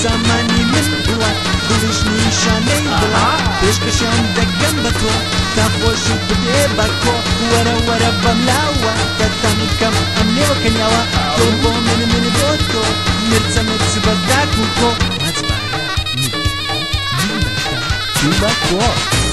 سامانی من بڵە دڵیش نیشانەی بڵە پێشکەشیان دەکەم بە تۆ تا خۆشی بدێ بە کۆ وەرە وەرە بەملاوە کە تامی کەم ئەم لێوە کەنیاوە تۆ بۆ من من بۆ تۆ مرچە مرچ بە داک و کۆ ماچبارە من بە کۆ.